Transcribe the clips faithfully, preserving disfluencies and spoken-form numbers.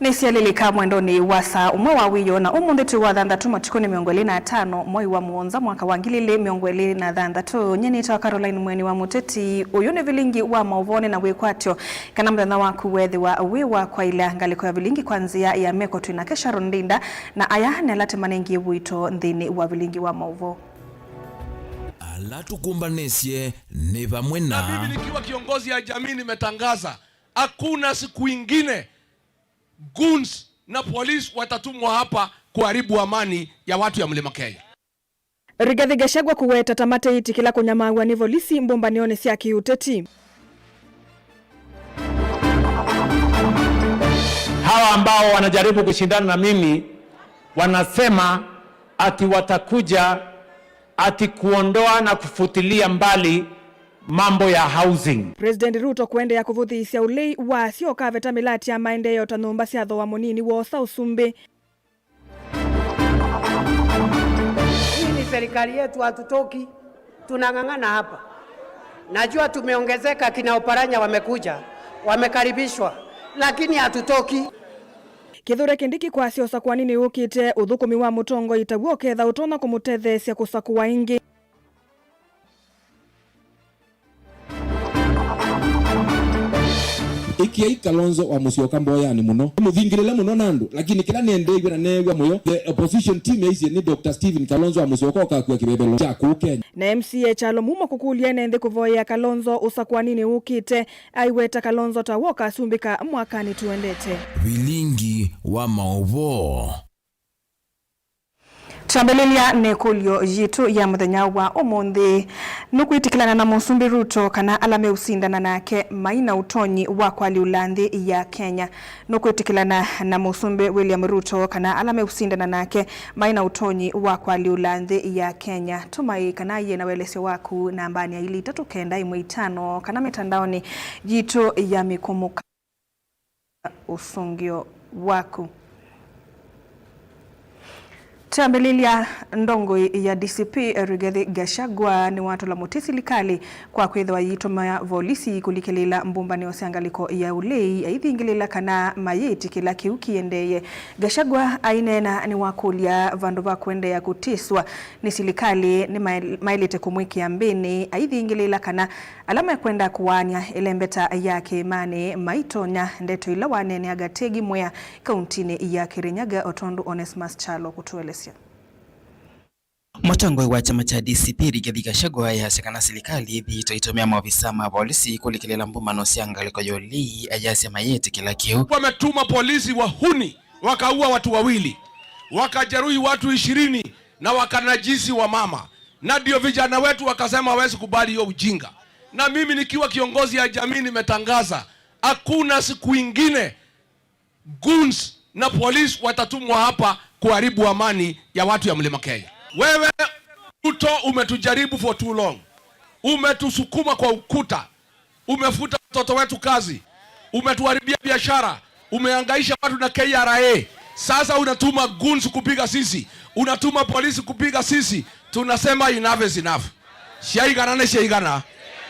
Nĩsyalĩlĩka mwendonĩ wa saa ũmwe wa wĩoo, na ũmũnthĩ twĩ wa thanthatũ, matukũ nĩ mĩongo ĩlĩ na atano, mwei wa mũonza, mwaka wa ngili ilĩ mĩongo ĩlĩ na thanthatũ. Nyie nĩtawa Caroline Mweni wa Mũteti. Ũyũ nĩ vilingi wa maũvoo na wĩkwatyo, kana mũthenya waku wethĩwa wĩ wa kwaĩlya ngalĩko ya vilingi kwa nzĩa ya meko. Twĩ nake Sharon Ndinda, na aya nĩ ala tũmanengie ũito nthĩnĩ wa vilingi wa maũvoo. Ala tũkũmbanĩsye nĩ vamwe na. Na mimi nikiwa kiongozi ya jamii nimetangaza, hakuna siku ingine goons na polisi watatumwa hapa kuharibu amani ya watu ya Mlima Kenya. Rigathi Gachagua kũweta ta mateĩtĩkĩla kũnyamaaw'a nĩ volisi mbũmbanĩonĩ sya kĩũteti. Hawa ambao wanajaribu kushindana na mimi wanasema ati watakuja ati kuondoa na kufutilia mbali mambo ya housing. President Ruto kũendeea kũvũthĩĩsya ũlei wa asya ũkaveta mĩlatĩ ya maendeeo ta nyũmba sya thooa mũnini woosa ũsumbĩ. Hii ni serikali yetu, hatutoki. Tunang'ang'ana hapa. Najua tumeongezeka, kina Oparanya wamekuja, wamekaribishwa, lakini hatutoki. Kithure Kindiki kwasya ũsakũani nĩwũkĩte, ũthũkũmi wa mũtongoi taw'o ũketha ũtonya kũmũtetheesya kũsakũwa ĩngĩ. Ĩkĩai Kalonzo wa Musyoka mboyanĩ mũno. Mũthingĩlĩle mũno na andũ, lakini kĩla nĩendeew'e na neew'a mũyo, the opposition team yaisye nĩ Doctor Stephen Kalonzo wa Musyoka ũkakua kĩvevelo kya kũũ Kenya. Na M C A Kyalo Mumo kũkũlya ene nthĩ kũvoyea Kalonzo ũsakũaninĩ ũkĩte, aiweta Kalonzo ta w'o kasumbĩka mwakanĩ tũendete. Vilingi wa maũvoo. Twambĩlĩlya na ĩkũlyo yitũ ya mũthenya wa ũmũnthĩ. Nũkwĩtĩkĩlana na Mũsumbĩ Ruto kana ala meũsindana nake mai na ũtonyi wa kũalyũla nthĩ ya Kenya? Nũkwĩtĩkĩlana na Mũsumbĩ William Ruto kana ala meũsindana nake mai na ũtonyi wa kũalyũla nthĩ ya Kenya? Tũma ĩĩ kana aiee na ũelesyo waku nambanĩ ya ilĩ itatũ kenda ĩmwe itano kana mĩtandaonĩ yitũ ya mĩkũmũka. Ũsũngĩo waku. Twambĩlĩlya, ndongoi ya D C P Rigathi Gachagua nĩwatũla mũtĩ silikalĩ kwa kwĩthĩwa yĩtũmĩa volisi kũlikĩlĩĩla mbũmbanĩo sya ngalĩko ya ũlei, aithingĩlĩĩla kana mayĩtĩkĩla kĩu kĩendeeye. Gachagua aineena nĩwakũlya vandũ va kũendeea kũtĩswa nĩ silikalĩ nĩmaĩlĩte kũmwĩkĩa mbĩnĩ, aithingĩlĩĩla kana ala mekwenda kũaany'a ĩlembeta ya kĩĩmanĩ maitonya. Ndeto ila waneenea Gategi Mwea kauntinĩ ya Kirinyaga, o tondũ Onesmus Kyalo kũtũelesya. Mũtongoi wa kyama kya D C P Rigathi Gachagua ayasya kana silikalĩ ĩthĩĩtwe ĩtũmĩa maovisa ma volisi kũlikĩlĩĩla mbũmbanĩo sya ngalĩko ya ũlei, ayasya mayĩtĩkĩla kĩu. Wametuma polisi wahuni, wakaua watu wawili, wakajeruhi watu ishirini, na wakanajisi wa mama, na ndio vijana wetu wakasema hawezi kubali hiyo ujinga. Na mimi nikiwa kiongozi ya jamii nimetangaza, hakuna siku ingine goons na polisi watatumwa hapa kuharibu amani ya watu ya Mlima Kenya. Wewe Ruto, umetujaribu for too long, umetusukuma kwa ukuta. Umefuta watoto wetu kazi, umetuharibia biashara, umehangaisha watu na K R A. Sasa unatuma goons kupiga sisi, unatuma polisi kupiga sisi. Tunasema enough is enough. Syaigana nĩ syaigana.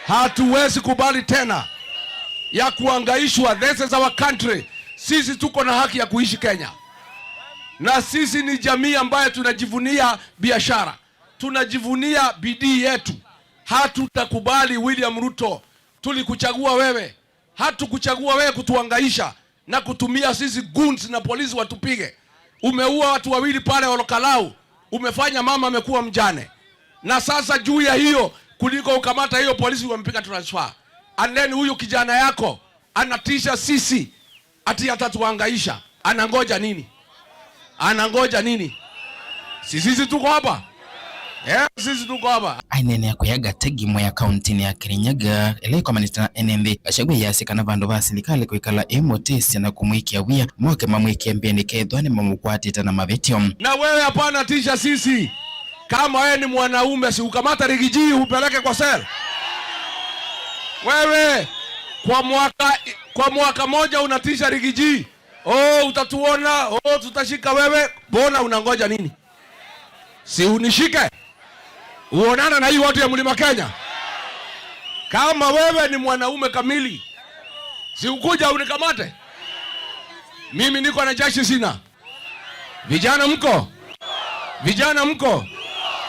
Hatuwezi kubali tena ya kuhangaishwa. This is our country. Sisi tuko na haki ya kuishi Kenya, na sisi ni jamii ambayo tunajivunia biashara. Tunajivunia bidii yetu. Hatutakubali, William Ruto, tulikuchagua wewe. Hatukuchagua wewe kutuhangaisha na kutumia sisi goons na polisi watupige. Umeua watu wawili pale Olokalau, umefanya mama amekuwa mjane. Na sasa juu ya hiyo, kuliko ukamata hiyo polisi umempiga transfer. And then huyu kijana yako anatisha sisi ati atatuhangaisha. Anangoja nini? Anangoja nini? Si sisi tuko hapa? Eh, sisi tuko hapa. Aineenea kũya Gategi Mwea kauntinĩ ya Kirinyaga, ĩla ĩkomanĩte na ene nthĩ, Gachagua ayasya kana vandũ va silikalĩ kwĩkala ĩmũtĩsya na kũmwĩkĩa wia, moke mamwĩkĩe mbĩnĩ kethwa nĩmamũkwatĩte na mavĩtyo. Na wewe hapana tisha sisi. Kama wewe ni mwanaume, si ukamata Rigiji upeleke kwa cell? Wewe, kwa mwaka, kwa mwaka moja unatisha Rigiji. Oh, utatuona, oh, tutashika wewe. Mbona unangoja nini? Si unishike, uonane na hii watu ya Mlima Kenya. Kama wewe ni mwanaume kamili, si ukuja unikamate? Mimi niko na jeshi sina. Vijana mko? Vijana mko?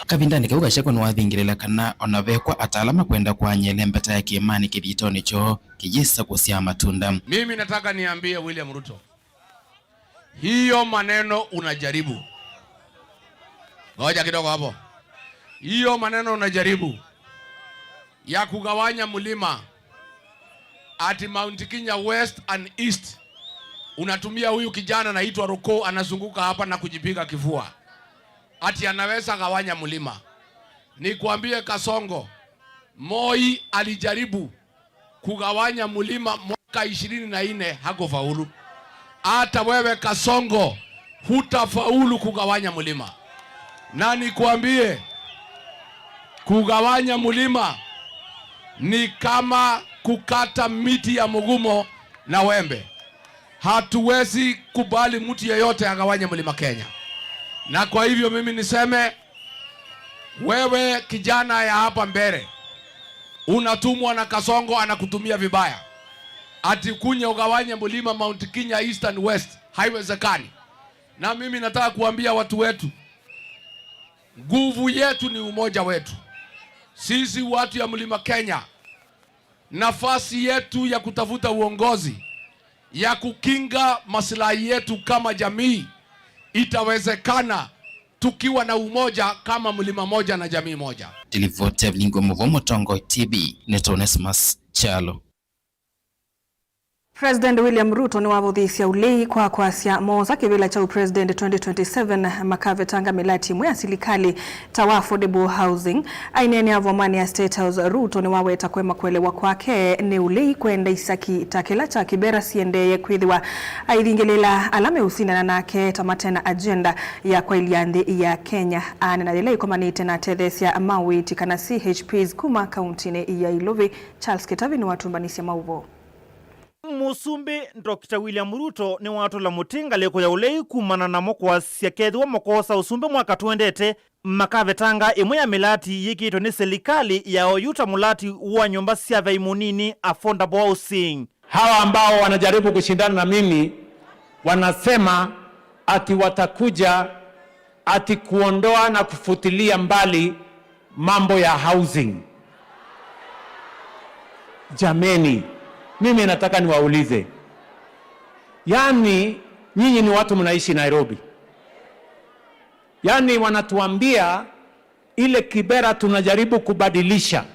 Kavindanĩ kau Gachagua nĩwathingĩlĩla kana ona vekwa ata ala makwenda kũany'a ĩlembeta ya kĩĩmanĩ kĩthitonĩ kyoo kĩyĩsa kũsyaa matunda. Mimi nataka niambie William Ruto, hiyo maneno unajaribu. Ngoja kidogo hapo. Hiyo maneno unajaribu ya kugawanya mlima, ati Mount Kenya West and East, unatumia huyu kijana anaitwa Roko, anazunguka hapa na kujipiga kifua ati anaweza gawanya mlima. Nikwambie Kasongo, Moi alijaribu kugawanya mlima mwaka ishirini na nne, hakufaulu. Hata wewe Kasongo, hutafaulu kugawanya mlima. Na nikwambie, kugawanya mlima ni kama kukata miti ya mgumo na wembe. Hatuwezi kubali mtu yeyote agawanye mlima Kenya. Na kwa hivyo mimi niseme, wewe kijana ya hapa Mbeere, unatumwa na Kasongo, anakutumia vibaya. Ati kunye ugawanye mlima Mount Kenya East and West, haiwezekani. Na mimi nataka kuambia watu wetu, nguvu yetu ni umoja wetu. Sisi watu ya Mlima Kenya, nafasi yetu ya kutafuta uongozi, ya kukinga maslahi yetu kama jamii, itawezekana tukiwa na umoja kama mlima moja na jamii moja. Tilivoti ya Vilingi wa Mũvoo Mũtongoi T V, nĩ Onesmus Kyalo. President William Ruto nĩwavũthĩĩsya ũlei kwa kwasya moosa kĩvĩla kya ũpresident twenty twenty-seven, makavetanga mĩlati ĩmwe ya silikalĩ ta wa affordable housing. Aineenea vomanĩ ya State House, Ruto nĩwaweta kwema kũelewa kwake nĩ ũlei kwenda isaki ta kĩla kya Kibera siendee kwĩthĩwa aithingĩlĩla ala meũsindana nake ta matena agenda ya kwaĩlya nthĩ ya Kenya. Aneena yĩla ĩkomanĩte na atetheesya ma ũiiti kana C H Ps kuma kauntinĩ ya Ilovi. Charles Kĩtavi nĩwatũmbanĩsye maũvoo. Mũsumbĩ Doctor William Ruto nĩwatũla mũtĩ ngalĩko ya ũlei kumana namo kwasya kethĩwa makoosa ũsumbĩ mwaka tũendete, makavetanga ĩmwe ya mĩlati yĩkĩtwe nĩ silikalĩ ya oyu ta mũlati wa nyũmba sya vai mũnini, affordable housing. Hawa ambao wanajaribu kushindana na mimi wanasema ati watakuja ati kuondoa na kufutilia mbali mambo ya housing. Jameni, mimi nataka niwaulize, yani nyinyi ni watu mnaishi Nairobi, yani wanatuambia ile Kibera tunajaribu kubadilisha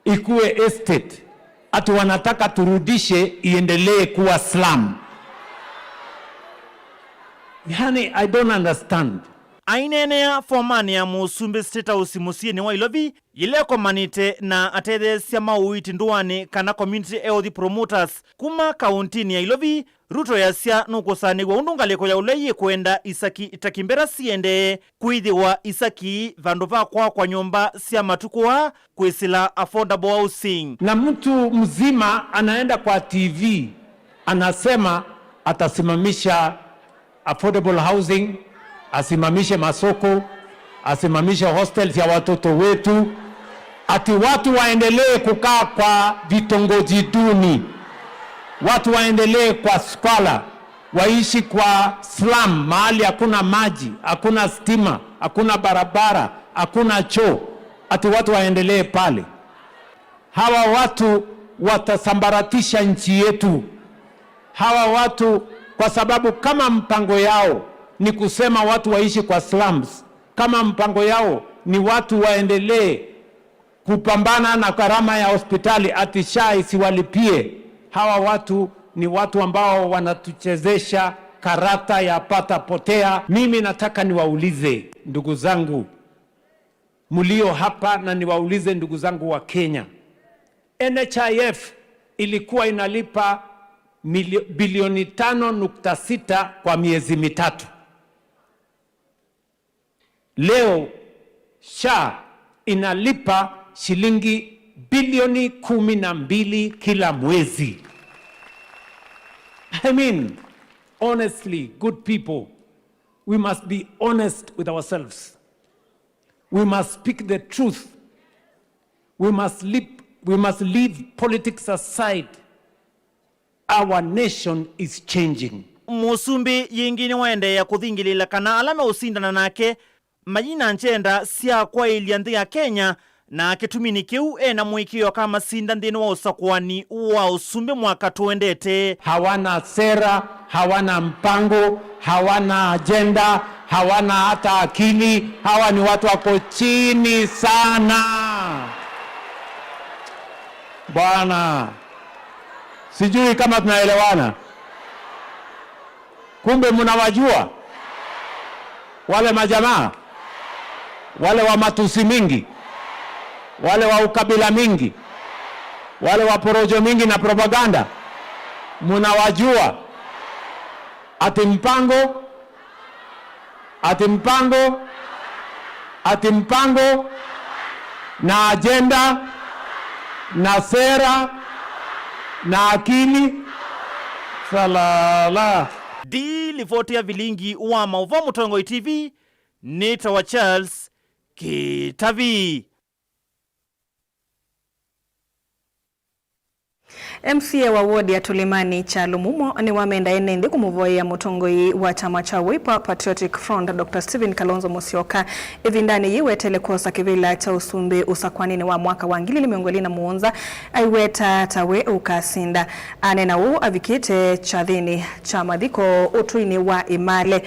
ikuwe estate, ati wanataka turudishe iendelee kuwa slum. Yani, I don't understand. Aineenea vomanĩ ya mũsumbĩ State House mũsyĩnĩ wa Ilovi, yĩla ĩkomanĩte na atetheesya ma ũiiti ndũanĩ kana community health promoters kuma kauntinĩ ya Ilovi, Ruto easya nũkũsanĩw'a ũndũ ngalĩko ya ũlei yĩkwenda isaki ta Kibera siendee kwĩthĩwa isaki vandũ va kwakwa nyũmba sya matukũ aa kwĩsĩla affordable housing. Na mtu mzima anaenda kwa T V anasema atasimamisha affordable housing, asimamishe masoko, asimamishe hostels ya watoto wetu, ati watu waendelee kukaa kwa vitongoji duni, watu waendelee kwa squalor, waishi kwa slum, mahali hakuna maji, hakuna stima, hakuna barabara, hakuna choo, ati watu waendelee pale. Hawa watu watasambaratisha nchi yetu. Hawa watu, kwa sababu kama mpango yao ni kusema watu waishi kwa slums, kama mpango yao ni watu waendelee kupambana na gharama ya hospitali ati SHA isiwalipie, hawa watu ni watu ambao wanatuchezesha karata ya pata potea. Mimi nataka niwaulize, ndugu zangu, mlio hapa, na niwaulize ndugu zangu wa Kenya, N H I F ilikuwa inalipa milio-, bilioni tano nukta sita kwa miezi mitatu. Leo SHA inalipa shilingi bilioni kumi na mbili kila mwezi. I mean, honestly, good people, we must be honest with ourselves. We must speak the truth. We must leave, we must leave politics aside our nation is changing. Mũsumbĩ yĩngĩ nĩwaendeea kũthingĩlĩĩla kana ala meũsindana nake mayina njenda sya kwaĩlya nthĩ ya Kenya, na kĩtuminĩ kĩu ena mũĩkĩĩo akamasinda nthĩnĩ wa ũsakũani wa ũsumbĩ mwaka tũendete. Hawana sera, hawana mpango, hawana ajenda, hawana hata akili. Hawa ni watu wako chini sana. Bwana, sijui kama tunaelewana. Kumbe mnawajua wale majamaa, wale wa matusi mingi, wale wa ukabila mingi, wale wa porojo mingi na propaganda. Mnawajua. Ati mpango, ati mpango, ati mpango na ajenda na sera na akili. Salala. Ndi livoti ya vilingi wa maũvoo Mũtongoi T V, nĩtawa Charles Kĩtavi. M C A wa wodi ya Tũlĩmanĩ Kyalo Mumo nĩwamenda ene nthĩ kũmũvoyea mũtongoi wa kyama kya Wiper Patriotic Front, Doctor Stephen Kalonzo Musyoka, ĩvindanĩ yĩĩ weteele kwosa kĩvĩla kya ũsumbĩ ũsakũanĩnĩ wa mwaka wa ngili ilĩ mĩongo ĩlĩ na mũonza, aiweta ta we ũkasinda. Aneena ũu avikĩte kyathĩnĩ kya mathiko ũtũinĩ wa Ĩmale,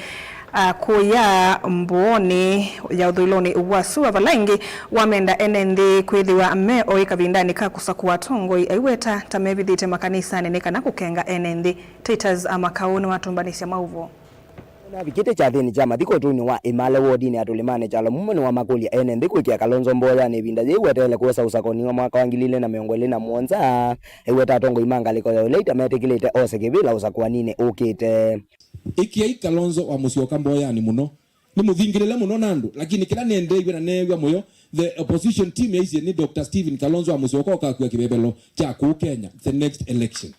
a, kũya Mbooni ya ũthũĩlonĩ wa sua, vala ĩngĩ wamenda ene nthĩ kwĩthĩwa me oĩ kavindanĩ ka kũsakũa atongoi, aiweta ta mevithĩte makanisanĩ nĩ kana kũkenga ene nthĩ. Titus Amakau nĩwatũmbanĩsya maũvoo. Navikĩte kyathĩnĩ kya mathiko ũtũinĩ wa Ĩmale wodinĩ ya Tũlĩmanĩ Kyalo Mumo nĩwamakũlya ene nthĩ kwĩkĩa Kalonzo mboyanĩ ĩvinda yĩĩ weteele kwosa ũsakũani wa mwaka wa ngili ilĩ na mĩongo ĩlĩ na mũonza, aiweta atongoi ma ngalĩko ya ũlei ta metĩkĩlĩte ose kĩvĩla ũsakũaninĩ ũkĩte. Ĩkĩai Kalonzo wa Musyoka mboyanĩ mũno. Nĩmũthingĩlĩle mũno na andũ, lakini kĩla nĩendeeiw'e na neew'a mũyo, the opposition team yaisye nĩ Doctor Stephen Kalonzo wa Musyoka ũkakua kĩvevelo kya kũũ Kenya the next election.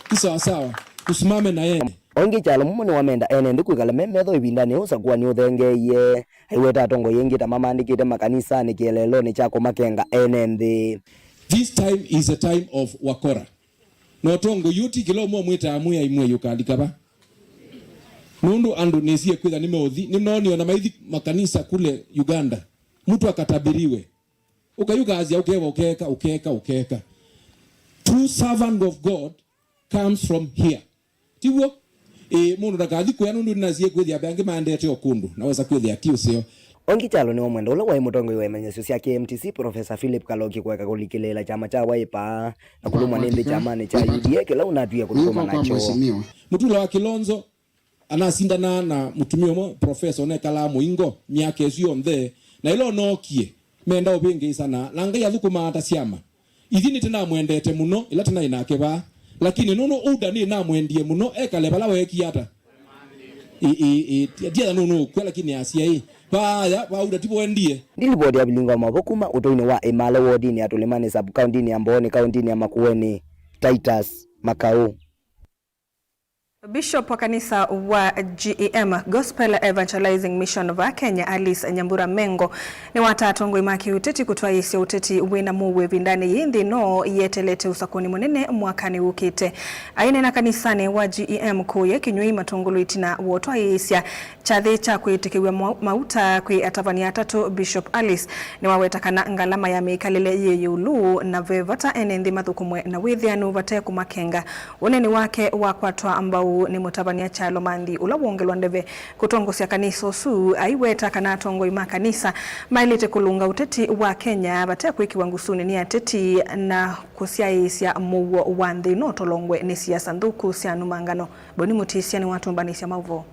Ti sawasawa, tusimame na yeye. O ĩngĩ Kyalo Mumo nĩwamenda ene nthĩ kwĩkala me metho ĩvindanĩ ũsakũani ũthengeeie. Aiweta atongoi aingĩ ta mamandĩkĩte makanisanĩ kĩeleelonĩ kya kũmakenga ene nthĩ. This time is a time of wakora. Na ũtongoi ũũ ti kĩla ũmwe ũmwĩtaa Mwĩai, Mwĩai ũkalika va. Nũndũ andũ nĩsie kwĩtha nĩmeũthi, nĩnoonie ona maithi makanisa kule Uganda, mtu akatabiriwe. Ũkayũkasya, ũkeva, ũkeka, ũkeka, ũkeka. True servant of God comes from here. Tiw'o? Ĩĩ, mũndũ ndakathi kũya nũndũ nĩnasie kwĩthĩa ve angĩ maendete o kũndũ, na wesa kwĩthĩa ti ũseo. O ĩngĩ Kyalo nĩwamwenda ũla waĩ mũtongoi wa imanyĩsyo sya K M T C, Professor Philip Kaloki kũeka kũlikĩlĩĩla kyama kya Wiper na kũlũmwa nĩ nthĩ kyamanĩ kya U D A kĩla ũnatwie kũthũkũma nakyo. Mũtula wa Kilonzo anasindanaa na mũtumĩa ũmwe profesa ũnekalaa mũingo myaka ĩsu yonthe, na ĩla ũnookie, meenda ũvĩngĩĩsana, na Ngai athũkũmaa ta syama. Ithyĩ nĩtũnamwendete mũno ĩla tũnaĩ nake vaa, lakini nũndũ UDA nĩnamwendie mũno, ekale vala weekie ata? Ĩ, ĩ, ĩ, ti-, ndiatha nũnũkw'a, lakini asya ĩ, vaaya, va UDA ti voendie. Ndilivoti ya vilingo wa mavo kuma ũtũinĩ wa Ĩmale wodinĩ ya Tũlĩmanĩ sub-kaũntĩnĩ ya Mbooni kaũntĩnĩ ya Makueni, Titus Makau. Bishop wa kanisa wa G E M, Gospel Evangelizing Mission, va Kenya, Alice Nyambura Mengo, nĩwataa atongoi ma kĩũteti kũtwaĩĩsya ũteti wĩna mũuo ĩvindanĩ yĩĩ nthĩ ĩno yetelete ũsakũni mũnene mwakanĩ wũkĩte. Aineena kanisanĩ wa G E M kũya Kĩnyũi Matũngũlũ ĩtina wa ũtwaĩĩsya kyathĩ kya kwĩtĩkĩw'a mau-, mauta kwĩ atavany'a atatũ, Bishop Alice nĩwaweta kana ngalama ya mĩkalĩle yĩ ĩũlũ na ve vata ene nthĩ mathũkũmwe na wĩthĩanu vate kũmakenga. Ũneeni wake wakwatwa mbau nĩ mũtavany'a Kyalo Manthi, ũla wongelwa ndeve kũtongosya kanisa ũsu, aiweta kana atongoi ma kanisa maĩlĩte kũlũnga ũteti wa Kenya vate kwĩkĩwa ngusunĩ nĩ ateti na kũsyaĩĩsya mũuo wa nthĩ ĩno ũtolongwe nĩ siasa nthũku sya numangano. Boni Mũtĩsya nĩwatũmbanĩsya maũvoo.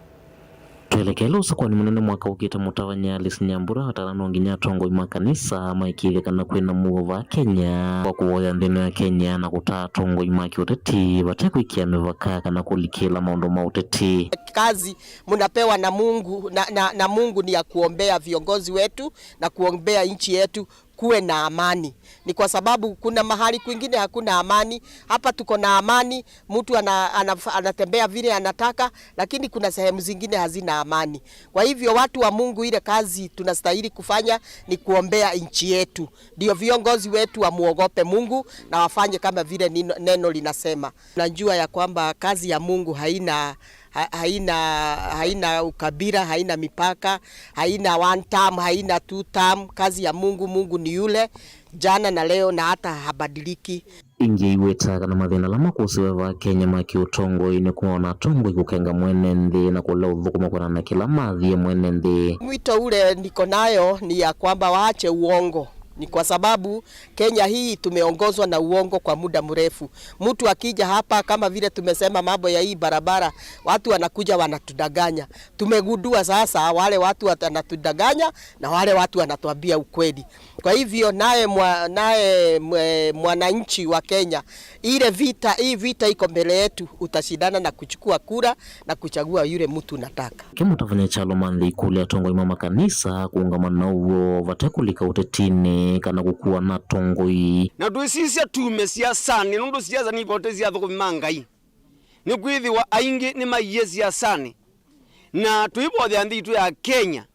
Twelekele ũsakũani mũnene mwaka ũkĩte, mũtavany'a Alice Nyambura atala no nginya atongoi ma kanisa maĩkĩĩthye kana kwĩna mũuo vaa Kenya kwa kũvoya nthĩ ĩno ya Kenya na kũtaa atongoi ma kĩũteti vate kwĩkĩa mĩvaka kana kũlikĩla maũndũ ma ũteti. Kazi mnapewa na Mungu, na, na, na Mungu ni ya kuombea viongozi wetu na kuombea nchi yetu. kuwe na amani. Ni kwa sababu kuna mahali kwingine hakuna amani. Hapa tuko na amani, mtu ana, ana, anatembea vile anataka, lakini kuna sehemu zingine hazina amani. Kwa hivyo, watu wa Mungu, ile kazi tunastahili kufanya ni kuombea nchi yetu, ndio viongozi wetu wamuogope Mungu na wafanye kama vile nino-, neno linasema. Najua ya kwamba kazi ya Mungu haina, ha-, haina, haina ukabila, haina mipaka, haina one term, haina two term. Kazi ya Mungu, Mungu ni yule jana na leo na hata habadiliki. Ĩngĩ aiweta kana mathĩna ala makũsĩwe vaa Kenya ma kĩũtongoi nĩ kũmana na atongoi kũkenga mwene nthĩ na kũlea ũthũkũma kwĩanana na kĩla mathie mwene nthĩ. Mwito ule niko nayo ni ya kwamba waache uongo. Ni kwa sababu Kenya hii tumeongozwa na uongo kwa muda mrefu. Mtu akija hapa, kama vile tumesema mambo ya hii barabara, watu wanakuja wanatudanganya. Tumegundua sasa wale watu wanatudanganya na wale watu wanatuambia ukweli. Kwa hivyo, naye mwa-, naye mwe-, mwananchi wa Kenya, ile vita, hii vita iko mbele yetu, utashindana na kuchukua kura na kuchagua yule mtu unataka. Kĩmũtavany'a kyalo manthĩ ikũlya atongoi ma makanisa kũũngama na ũw'o vate kũlika ũtetinĩ kana kũkua na atongoi. Na twĩsisya tume siasanĩ, nũndũ siasa nĩ ivoti sya athũkũmi ma Ngai. Nĩkwĩthĩwa aingĩ nĩmaiie siasanĩ, na tũivothea nthĩ itũ ya Kenya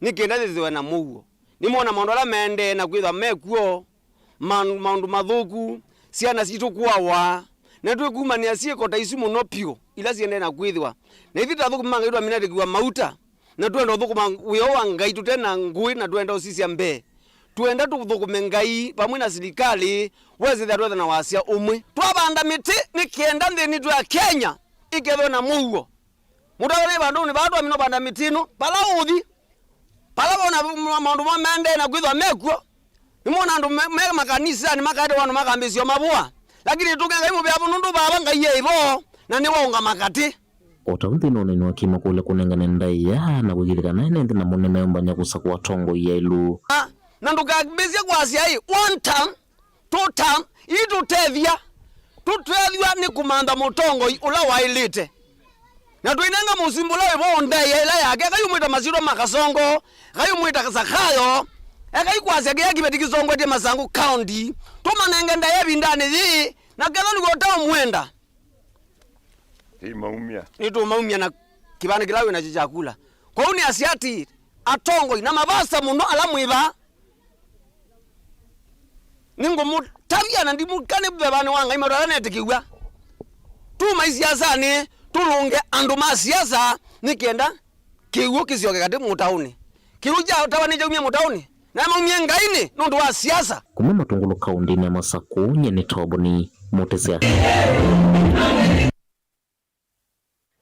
nĩ kenda yĩthĩwe na mũuo. Nĩmona maũndũ ala maendee na kwĩthwa mekw'o, ma-, maũndũ mathũku, syana sitũ kũawa, na twĩkumanĩa syĩko ta isu mũno pyũ, ila siendee na kwĩthĩwa. Na ithyĩ ta athũkũmi ma Ngai twaminatĩkĩw'a mauta, na twenda ũthũkũma wĩa wa Ngai tũte na ngũĩ, na twenda ũsisya mbee. Twenda tũthũkũme Ngai vamwe na silikalĩ, wesĩthĩa twetha na wasya ũmwe. Twavanda mĩtĩ nĩ kenda nthĩ itũ ya Kenya ĩkethwe na mũuo. Mũtavany'a vandũnĩ vaa twamina ũvanda mĩtĩ ĩno, vala ũthi, vala vona maũndũ ma maendee na kwĩthwa mekw'o, nĩmwona andũ me, me makanisanĩ makaete andũ makambĩĩsya mavũa. Lakini tũke Ngai mũvea nũndũ vava Ngai e vo, na nĩwaũngama katĩ. O ta ũu nthĩnĩ wa ũneeni wa kĩima kũlya kũnengane ndaĩa na kũĩkĩĩthya kana ene nthĩ namo nĩmeũmbany'a kũsakũa atongoi aĩlu. Na, na ndũkambĩĩsye kwasya ĩ, one term, two term, ii tũtethya, tũtethw'a nĩ kũmantha mũtongoi ũla waĩlĩte. Na tũinenga mũsumbĩ ũla wĩ vo ndaĩa ĩla yake, ekai ũmwĩta masyĩtwa ma Kasongo, ekai ũmwĩta Zakayo, ekai kwasya kĩya kĩveti kĩsongwetye Masangu County, tũmanenge ndaĩa ĩvindanĩ yĩĩ, na kethwa nĩw'o ũtaũmwenda. Nĩtũmaumya. Nĩtũmaumya na kĩvandĩ kĩla wĩ nakyo kya kula. Kwoou nĩasya atĩĩ, atongoi na mavasa mũno ala mwĩ vaa, nĩngũmũtavya na ndimũkane vevanĩ wa Ngai maũndũ ala netĩkĩw'a. Tumai siasanĩ, tũlũnge andũ ma siasa nĩ kenda kĩw'ũ kĩsyoke katĩ mũtaũnĩ. Kĩw'ũ kya ũtawa nĩkyaumie mũtaũnĩ, na maumie Ngainĩ nũndũ wa siasa. Kuma Matungulu kaũntĩnĩ ya Masakũ, nyie nĩ Toboni Mũtĩsya.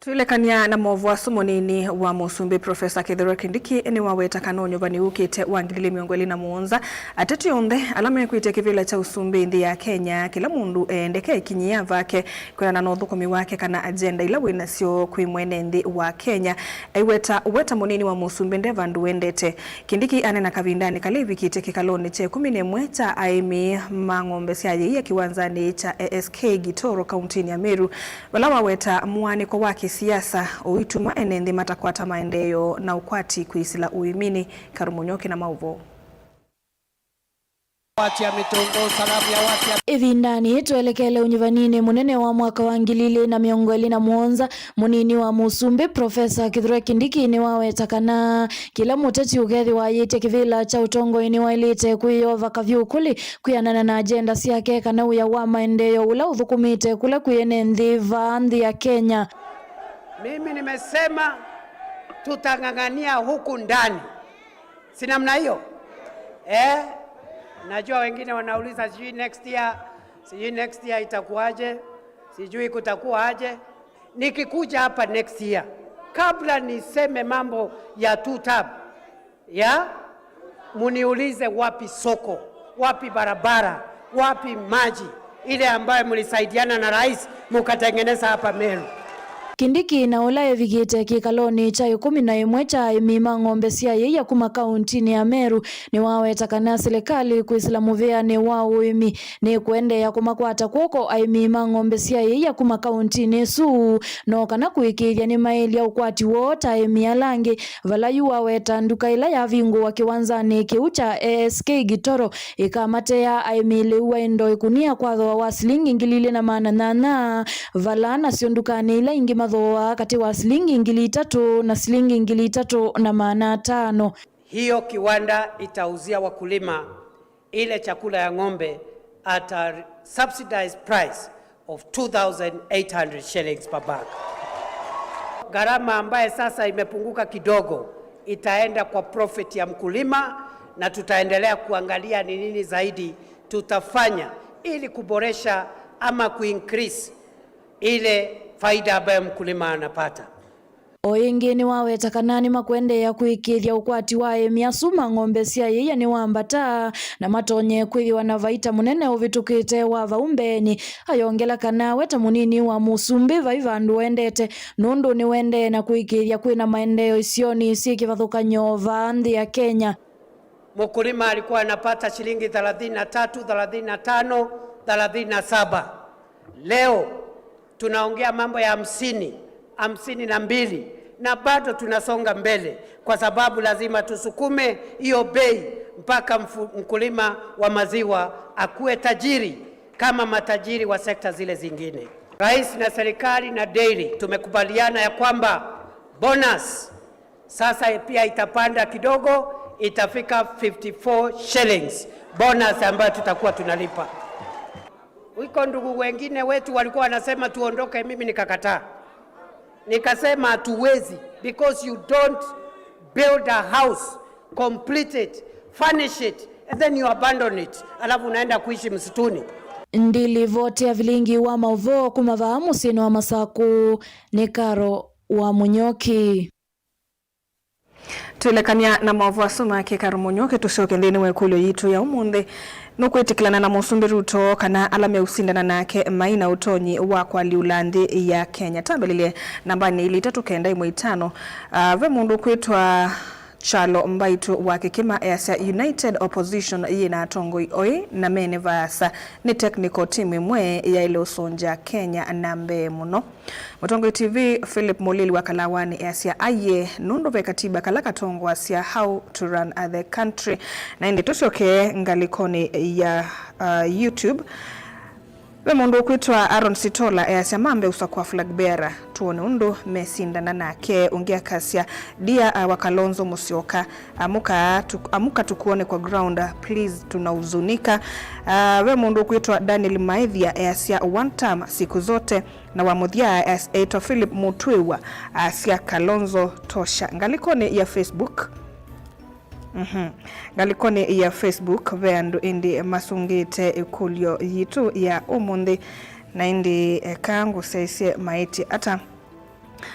Twĩlekany'a na maũvoo asu, mũnini wa mũsumbĩ Profesa Kithure Kindiki nĩwaweta kana ũnyuvani ũkĩte wa ngili ili mĩongo ĩlĩ na mũonza, ateti onthe ala mekwĩtya kĩvĩla kya ũsumbĩ nthĩ ya Kenya, kĩla mũndũ eendeke ekinyia vake kwĩanana na ũthũkũmi wake kana agenda ila wĩ nasyo kwĩ mwene nthĩ wa Kenya. Aiweta ũweta mũnini wa mũsumbĩ nde vandũ wendete. Kindiki aneena kavindanĩ kala ĩvikĩte kĩkalonĩ kya ĩkũmi na ĩmwe kya aĩmi ma ng'ombe sya yĩia kĩwanzanĩ kya A S K Gitoro, kauntinĩ ya Meru, vala waweta mũaanĩko wa kĩsiasa ũituma ene nthĩ matakwata maendeeo na ũkwati kwĩsĩla ũĩminĩ. Karu Mũnyoki na maũvoo. Wati ya Mitungu, salamu ya wati ya Ĩvindanĩ yĩĩ twelekele ũnyuvaninĩ mũnene wa mwaka wa ngili ili na mĩongo ĩlĩ na mũonza, mũnini wa mũsumbĩ, Profesa Kithure Kindiki, nĩwaweta kana kĩla mũteti ũkethĩwa ayĩtye kĩvĩla kya ũtongoi nĩwaĩlĩte kwĩyova kavyũ kũlĩ kwĩanana na agenda syake kana wĩa wa maendeeo ũla ũthũkũmĩte kũla kwĩ ene nthĩ vaa nthĩ ya Kenya. Mimi nimesema tutang'ang'ania huku ndani. Si namna hiyo? Eh? Najua wengine wanauliza sijui next year, sijui next year itakuwaje, sijui kutakuwa aje. Nikikuja hapa next year, kabla niseme mambo ya two term, ya, muniulize wapi soko, wapi barabara, wapi maji, ile ambayo mlisaidiana na rais mukatengeneza hapa Meru. Kindiki, na ũla evikĩte kĩkalonĩ kya ĩkũmi na ĩmwe kya aĩmi ma ng'ombe sya ĩia kuma kauntinĩ ya Meru, nĩwaweta kana silikalĩ kwĩsĩla mũvĩanĩ wa ũĩmi nĩkũendeea kũmakwata kw'oko aĩmi ma ng'ombe sya ĩia kuma kauntinĩ ĩsu, no kana kũĩkĩĩthya nĩmaĩlya ũkwati woo ta aĩmi ala angĩ, vala yu waweta nduka ĩla yavingũwa kĩwanzanĩ kĩu kya A S K Gitoro ĩkamateea aĩmi lĩu wa ĩndo ĩkunia kwa thooa wa silingi ngili ilĩ na maana nyanya, vala nasyo ndukanĩ ila ingĩ mathooaa katĩ wa silingi ngili itatũ na silingi ngili itatũ na maana atano. Hiyo kiwanda itauzia wakulima ile chakula ya ng'ombe at a subsidized price of two thousand eight hundred shillings per bag. Gharama ambaye sasa imepunguka kidogo itaenda kwa profit ya mkulima, na tutaendelea kuangalia ni nini zaidi tutafanya ili kuboresha ama kuincrease ile faida ambayo mkulima anapata. O ĩngĩ nĩwaweta kana nĩmakũendeea kũĩkĩĩthya ũkwati wa aĩmi asu ma ng'ombe sya ĩia nĩwambata, na matonye kwĩthĩwa na vaita mũnene ũvĩtũkĩte wa vau mbeenĩ. Ayongela kana we ta mũnini wa mũsumbĩ vai vandũ ũendete, nũndũ nĩũendee na kũĩkĩĩthya kwĩna maendeeo isionĩ syĩ kĩvathũkany'o vaa nthĩ ya Kenya. Mkulima alikuwa anapata shilingi thelathini na tatu, thelathini na tano, thelathini na saba. Leo tunaongea mambo ya hamsini, hamsini na mbili, na bado tunasonga mbele, kwa sababu lazima tusukume hiyo bei mpaka mfu-, mkulima wa maziwa akuwe tajiri kama matajiri wa sekta zile zingine. Rais na serikali na dairy tumekubaliana ya kwamba bonus sasa pia itapanda kidogo, itafika fifty-four shillings bonus ambayo tutakuwa tunalipa. Iko ndugu wengine wetu walikuwa wanasema tuondoke, mimi nikakataa. Nikasema hatuwezi, because you don't build a house, complete it, furnish it, and then you abandon it, alafu unaenda kuishi msituni. Ndilivoti ya vilingi wa mauvoo kuma vaa mũsyĩnĩ wa Masakũ nĩ Karo wa Mũnyoki. Twĩlekany'a na maũvoo asu make Karo Mũnyoki, tũsyoke nthĩnĩ wa ĩkũlyo yitũ ya ũmũnthĩ. Nũkwĩtĩkĩlana na Mũsumbĩ Ruto kana ala meũsindana nake mai na ũtonyi wa kũalyũla nthĩ ya Kenya? Tambĩlĩlye nambanĩ ilĩ itatũ kenda ĩmwe itano. Ah, ve mũndũ ũkwĩtwa Kyalo Mbaitũ wa Kĩkĩma easya, United Opposition yĩ na atongoi oĩ na mene vaasa. Nĩ technical team ĩmwe yaĩle ũsũngya Kenya na mbee mũno. Mũtongoi T V Philip Mũlili wa Kalawanĩ easya aiee, nũndũ ve katiba kala katongoasya how to run the country. Na ĩndĩ tũsyokee ngalĩkonĩ ya, uh, YouTube. Ve mũndũ ũkwĩtwa Aaron Sitola easya mambe ũsakũa flag bearer, tuone ũndũ mesindana nake. Ũngĩ akasya, Dear, uh, wa Kalonzo Musyoka, amũka, tuk-, amũka tukuone kwa ground, uh, please, tunahuzunika. Uh, ve mũndũ ũkwĩtwa Daniel Maethia easya one term siku zote. Na wa mũthya as-, eĩtwa Philip Mũtwĩwa, asya Kalonzo tosha. Ngalĩkonĩ ya Facebook. Mhm. Ngalĩkonĩ ya Facebook ve andũ ĩndĩ masũngĩte ĩkũlyo yitũ ya ũmũnthĩ, na ĩndĩ eka ngũsyaĩsye maĩtye ata.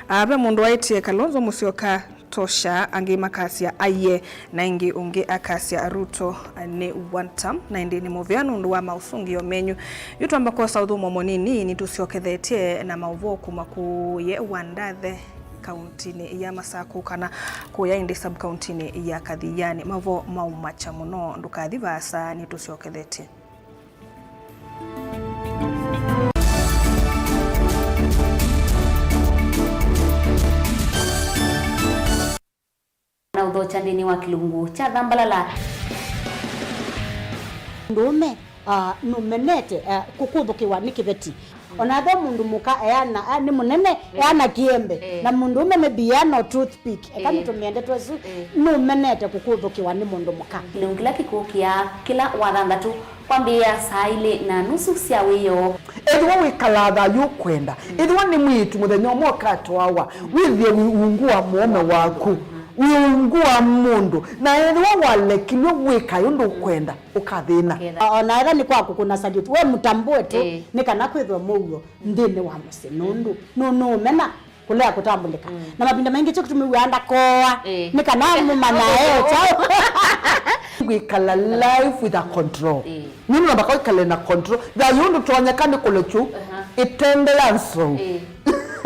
Ah, ve mũndũ waĩtye Kalonzo Musyoka tosha, angĩ makasya aiee, na ĩngĩ ũngĩ akasya Ruto nĩ one term, na ĩndĩ nĩ mũvea nũndũ wa maũsũngĩo menyu. Yu twamba kwosa ũthũmũo mũnini, nĩtũsyokethetye na maũvoo kuma kũũye wa Ndathe kauntinĩ ya Masakũ, kana kũya ĩndĩ sub-kauntinĩ ya Kathiani. Maũvoo maumakya mũno, ndũkathi vaasa, nĩtũsyokethetye. Na ũthokya nthĩnĩ wa kĩlungu kya thambalala. Mũndũũme, ah, nũmenete, ah, kũkũthũkĩwa nĩ kĩveti. Ona ve mũndũ mũka eana, ah, nĩ mũnene, eh, eana kĩembe. Eh. Na mũndũũme maybe eana o toothpick. Eka, eh, nĩtũmĩe ndeto ĩsu, eh, nũmenete kũkũthũkĩwa nĩ mũndũ mũka. Kĩlungu kĩla kĩkũkĩa kĩla wathanthatũ kwambĩĩa saa ilĩ na nusu sya wĩoo. Ethĩwa wĩkalaa thayũ ũkwenda, ethĩwa nĩ mwĩĩtu mũthenya ũmwe ũkatwawa, wĩthĩe wĩ ungu wa mũũme waku, wĩ ungu wa mũndũ, na ethĩwa walekilw'e wĩkae ũndũ ũkwenda, ũkathĩna. Ũkethĩa. O na ethĩwa nĩ kwa kũkũna salute, we mũtambũe tu, ĩĩ, nĩ kana kwĩthwe mũuo nthĩnĩ wa mũsyĩ, nũndũ nũ-, nũũmena kũlea kũtambũlĩka. Mm. Na mavinda maingĩ kyo kĩtumi wĩaa ndakooa, ĩĩ, nĩ kana mũmanya e kyaũ. Wĩkala life with a control. Ĩĩ. Nĩ namba kwĩkala na control. Thayũ ndũtonyeka nĩ kũlekyu, aha, ĩtendea nzou. Ĩĩ.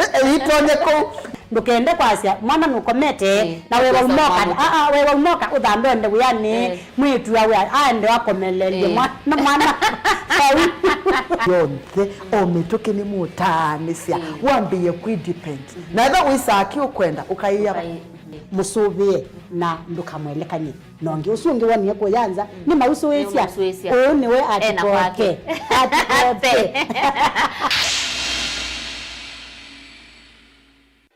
Ĩtonye kũu. Ndũkende kwasya mwana nũkomete, eh, na wewa ũkosa umoka mwana. Aa, wewa umoka ũthambe ũende wĩanĩ. Eh. Mwĩĩtu awe aende akomelelye, eh, mwana, mwana vau. Yonthe, o mĩtũkĩ nĩmũtaanĩsya, eh, wambĩĩe kwĩ depend. Na ethĩwa wĩsaa kĩ ũkwenda, ũkaĩa. Ũkai-, mũsũvĩe na ndũkamwelekany'e na ũngĩ. Ũsu ũngĩ wonie kũya nza, mm, nĩmausũĩsya. Nĩmausũĩsya. Ũũ nĩwe. Ena kwake. Atikoke. Atikoke.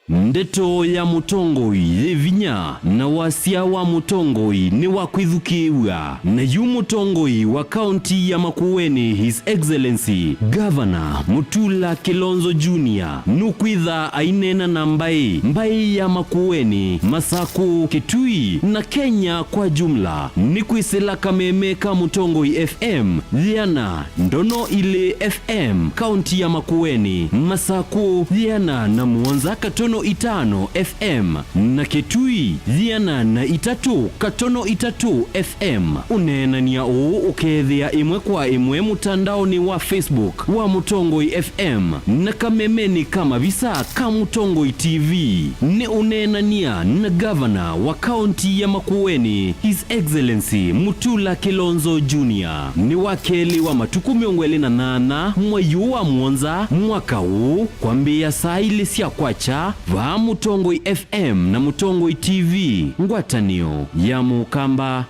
Ndeto ya mũtongoi yĩ vinya, na wasya wa mũtongoi nĩ wa kwĩthukĩĩw'a. Na yu mũtongoi wa kaunti ya Makueni, His Excellency Governor Mutula Kilonzo Junior, nũkwĩtha aineena na mbaĩ, mbaĩ ya Makueni, Masakũ, Kitui, na Kenya kwa jumla, nĩ kwĩsĩla kameme ka Mũtongoi F M, yĩana ndono ilĩ F M, kaunti ya Makueni, Masakũ, yĩana na mũonza katono itano F M, na Kitui, yĩana na itatũ katono itatũ F M. Ũneenany'a ũũ ũkeethĩa ĩmwe kwa ĩmwe mũtandaonĩ wa Facebook wa Mũtongoi F M na kamemenĩ ka mavisa ka Mũtongoi T V. Nĩ ũneenany'a na gavana wa kaunti ya Makueni, His Excellency Mutula Kilonzo Junior. Nĩ wa kelĩ wa matukũ mĩongo ĩlĩ na nyanya mwei ũũ wa mũonza mwaka ũũ, kwambĩĩa saa ilĩ sya kwakya, vaa Mũtongoi F M na Mũtongoi T V, ngwatanĩo ya Mũkamba.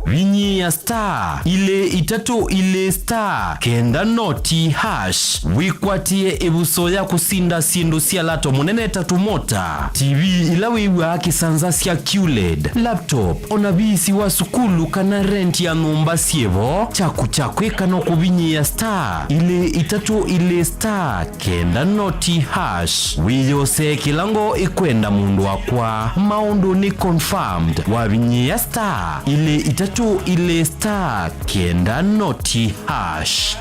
Vinyĩĩa star ilĩ itatũ ilĩ star kenda noti hash wĩkwatĩe ĩvuso ya kũsinda syĩndũ sya lato mũnene ta tũmota, T V ila wĩw'aa kĩsanza sya Q led, laptop, o na viisi wa sukulu kana rent ya nyũmba syĩ vo. Kyaku kya kwĩka no kũvinyĩĩa star ilĩ itatũ ilĩ star kenda noti hash. Wĩyosee kĩla ngoo ĩkwenda, mũndũ wakwa. Maũndũ nĩ confirmed. Wavinyĩĩa star ilĩ itatũ ilĩ star kenda noti hash.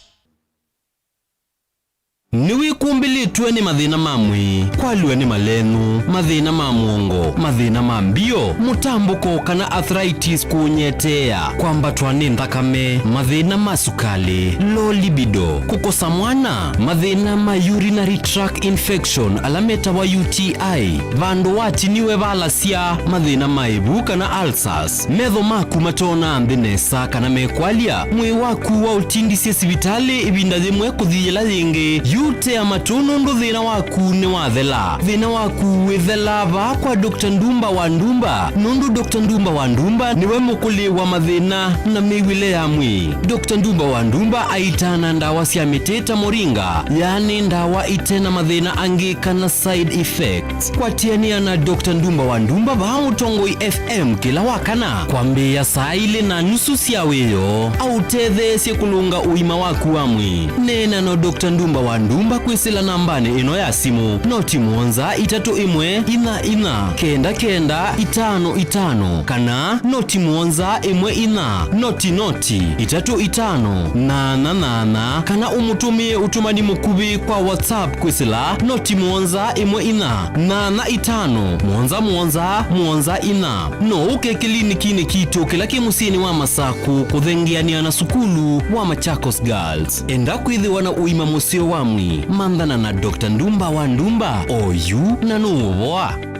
Nĩwĩkumbĩlĩtw'e nĩ mathĩna ma mwĩĩ, kwalw'a nĩ malenũ, mathĩna ma mũongo, mathĩna ma mbio, mũtambũko kana arthritis kũũnyeteea, kwambatwa nĩ nthakame, mathĩna ma sukalĩ, low libido, kũkosa mwana, mathĩna ma urinary tract infection ala metawa U T I, vandũ watiniwe valasya, mathĩna ma ĩvu kana ulcers, metho maku matoonaa nthĩ nesa kana mekwalya, mwĩĩ waku waũtindisye sivitalĩ ĩvinda yĩmwe kũthi yĩla yĩngĩ, yu tea matũ nũndũ thĩna waku nĩwathela. Thĩna waku wĩthelaa vaa kwa Doctor Ndumba wa Ndumba, nũndũ Doctor Ndumba wa Ndumba nĩwe mũkũlĩ wa mathĩna na mĩw'ĩle ya mwĩĩ. Doctor Ndumba wa Ndumba aitaana ndawa sya mĩtĩ ta moringa, yaani ndawa ite na mathĩna angĩ kana side effects. Kwatĩanĩa na Doctor Ndumba wa Ndumba vaa Mũtongoi F M kĩla wa kana kwambĩĩa saa ilĩ na nusu sya wĩoo, aũtetheesye kũlũnga ũima waku wa mwĩĩ. Neena na Doctor Ndumba wa Ndumba kwĩsĩla nambanĩ ĩno ya simũ, noti mũonza itatũ ĩmwe inya inya kenda kenda itano itano, kana noti mũonza ĩmwe inya noti noti itatũ itano nyanya nyanya, kana ũmũtũmĩe ũtũmani mũkuvĩ kwa WhatsApp kwĩsĩla noti mũonza ĩmwe inya nyanya itano mũonza mũonza mũonza inya. No ũke kĩlinikinĩ kitũ kĩla kĩ mũsyĩnĩ wa Masakũ kũthengeanĩa na sukulu wa Machakos Girls. Enda kwĩthĩwa na ũima mũseo wa mwĩĩ, manthana na Doctor Ndumba wa Ndumba oyu na nũũvoa.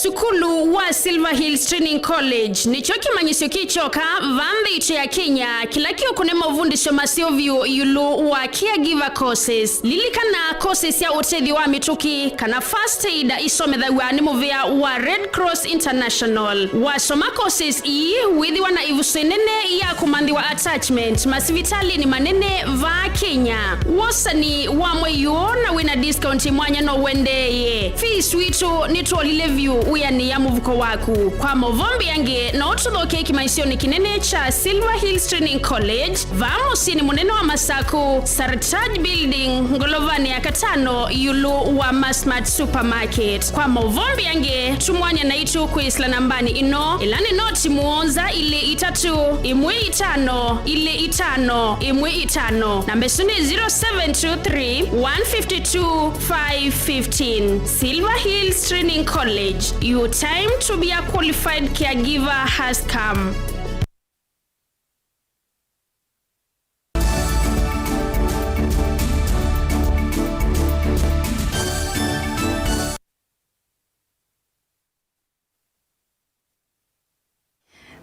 Sukulu wa Silver Hills Training College nĩkyo kĩmanyĩsyo kĩ kyoka vaa nthĩ itũ ya Kenya kĩla kĩũkũne mavundĩsyo maseo vyũ ĩũlũ wa caregiver courses. Lilikana, courses sya ũtethyo wa mĩtũkĩ kana first aid isomethaw'a nĩ mũvĩa wa Red Cross International. Wasoma courses ii, wĩthĩwa na ĩvuso ĩnene ya kũmanthĩwa attachment masivitalĩnĩ manene vaa Kenya. Wosani wa mwei ũũ na wĩna discount mwanya no ũendeeye. Fees witũ nĩtwolile vyũ wĩanĩa mũvuko waku. Kwa maũvoo mbeange, no ũtũthokee kĩmanyĩsyonĩ kĩnene kya Silver Hills Training College, vaa mũsyĩnĩ mũnene wa Masakũ, Sarataj Building, ngolovanĩ ya katano, ĩũlũ wa Masmart Supermarket. Kwa maũvoo mbeange, tumwany'a naitũ kwĩsĩla nambanĩ ĩno, ĩla nĩ noti mũonza ilĩ itatũ ĩmwe itano ilĩ itano ĩmwe itano. Namba ĩsu nĩ zero seven two three, one fifty two, five fifteen. Silver Hills Training College, your time to be a qualified caregiver has come.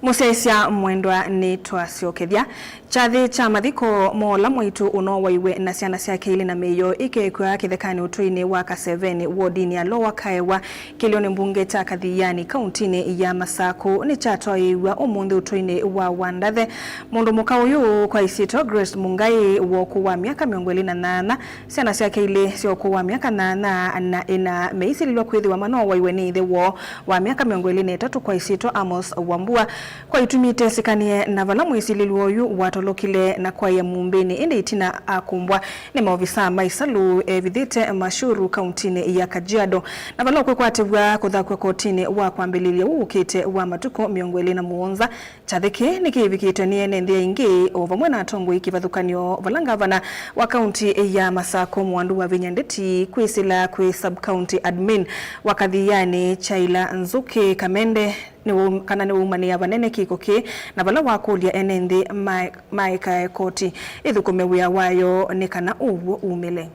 Mũsyaĩĩsya mwendwa, nĩtwasyokethya. Kyathĩ kya mathiko ma ũla mwaitũ ũnowaiwe na syana syake ilĩ na mĩĩ yoo ikekw'a kĩthekanĩ ũtũinĩ wa Kaseveni, wodinĩ ya Lower Kaewa, kĩlĩonĩ mbunge kya Kathiani, kauntinĩ ya Masakũ, nĩkyatwaĩĩw'a ũmũnthĩ ũtũinĩ wa Wandathe. Mũndũ mũka ũyũ kwa ĩsyĩtwa Grace Mungai, wa ũkũũ wa myaka mĩongo ĩlĩ na nyanya, syana syake ilĩ sya ũkũũ wa myaka nyanya na ĩna, meisĩlĩlwa kwĩthĩwa manowaiwe nĩ ĩthe woo wa myaka mĩongo ĩlĩ na ĩtatũ kwa ĩsyĩtwa Amos Wambua. Kwa itumi itesĩkanĩe na vala mwĩsĩlĩlw'a ũyu watolokile na kwaĩa mũmbĩnĩ, ĩndĩ ĩtina akumbwa nĩ maovisaa ma ĩsalũ evithĩte Mashuru, kauntinĩ ya Kajiado, na vala ũkwĩkwatĩw'a kũthakw'a kotinĩ wa kwambĩlĩlya ũũ ũkĩte wa matukũ mĩongo ĩlĩ na mũonza. Kyathĩ kĩĩ nĩkĩĩvikĩtwe nĩ ene nthĩ aingĩ o vamwe na atongoi kĩvathũkany'o, vala ngavana wa kaunti ya Masakũ, Mwandu Wavinya Ndeti, kwĩsĩla kwĩ sub-county admin wa Kathiani, Kyaila Nzũkĩ Kamende, nĩwaum-, kana nĩwaumanĩa vanene kĩko kĩĩ, na vala wakũlya ene nthĩ ma-, maekae koti ĩthũkũme wĩa wayo nĩ kana ũw'o umĩle.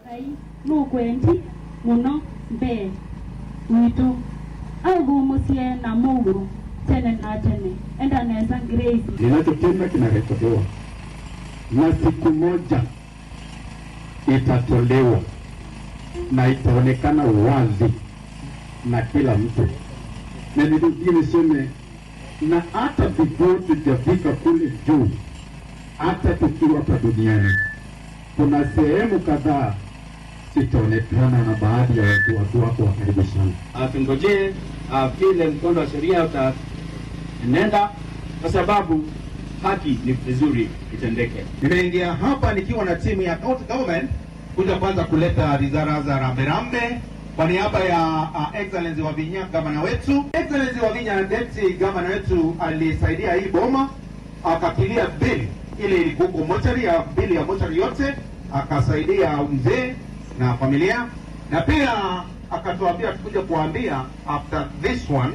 Ngai nũkwendi mũno mbee witũ. Aũthũmũsye na mũuo tene na tene. Enda nesa, Grace. Ninachokiona kinarekodiwa, na siku moja itatolewa na itaonekana wazi na kila mtu. Na nirudie niseme, na hata before tujafika kule juu, hata tukiwa hapa duniani, kuna sehemu kadhaa zitaonekana na baadhi ya watu, watu wako wa karibu sana. Ah, tungojee, ah, vile mkondo wa sheria utaenenda, kwa sababu haki ni vizuri itendeke. Nimeingia hapa nikiwa na timu ya county government kuja kwanza kuleta risala za rambirambi kwa niaba ya, ah, Excellency Wavinya, gavana wetu. Excellency Wavinya Ndeti, gavana wetu, alisaidia hii boma, akakilia bill ile ilikuwa huko mochari, ya bill ya mochari yote, akasaidia mzee na familia, na pia akatuambia tukuje kuambia after this one,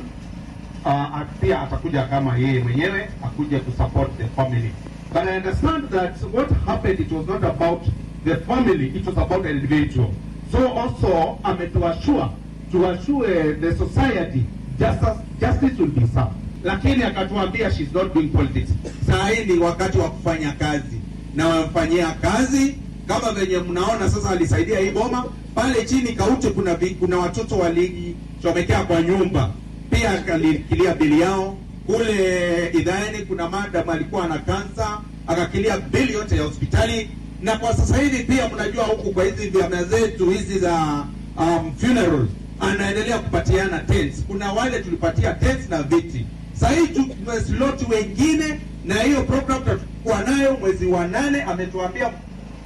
uh, at-, pia atakuja kama yeye mwenyewe akuje kusupport the family. But I understand that what happened, it was not about the family, it was about an individual. So also ametuassure to assure the society justice, justice will be served. Lakini akatuambia she's not doing politics. Saa hii ni wakati wa kufanya kazi, na wamfanyia kazi. Kama venye mnaona sasa, alisaidia hii boma pale chini Kauti, kuna, vi-, kuna watoto walichomekea kwa nyumba, pia akalikilia bili yao. Kule Idhaeni kuna madam alikuwa na kansa, akakilia bili yote ya hospitali. Na kwa sasa hivi pia, mnajua huku kwa hizi vyama zetu hizi za, um, funeral, anaendelea kupatiana tents. Kuna wale tulipatia tents na viti. Saa hii tu-, tumeslot wengine, na hiyo program tutakuwa nayo mwezi wa nane. Ametuambia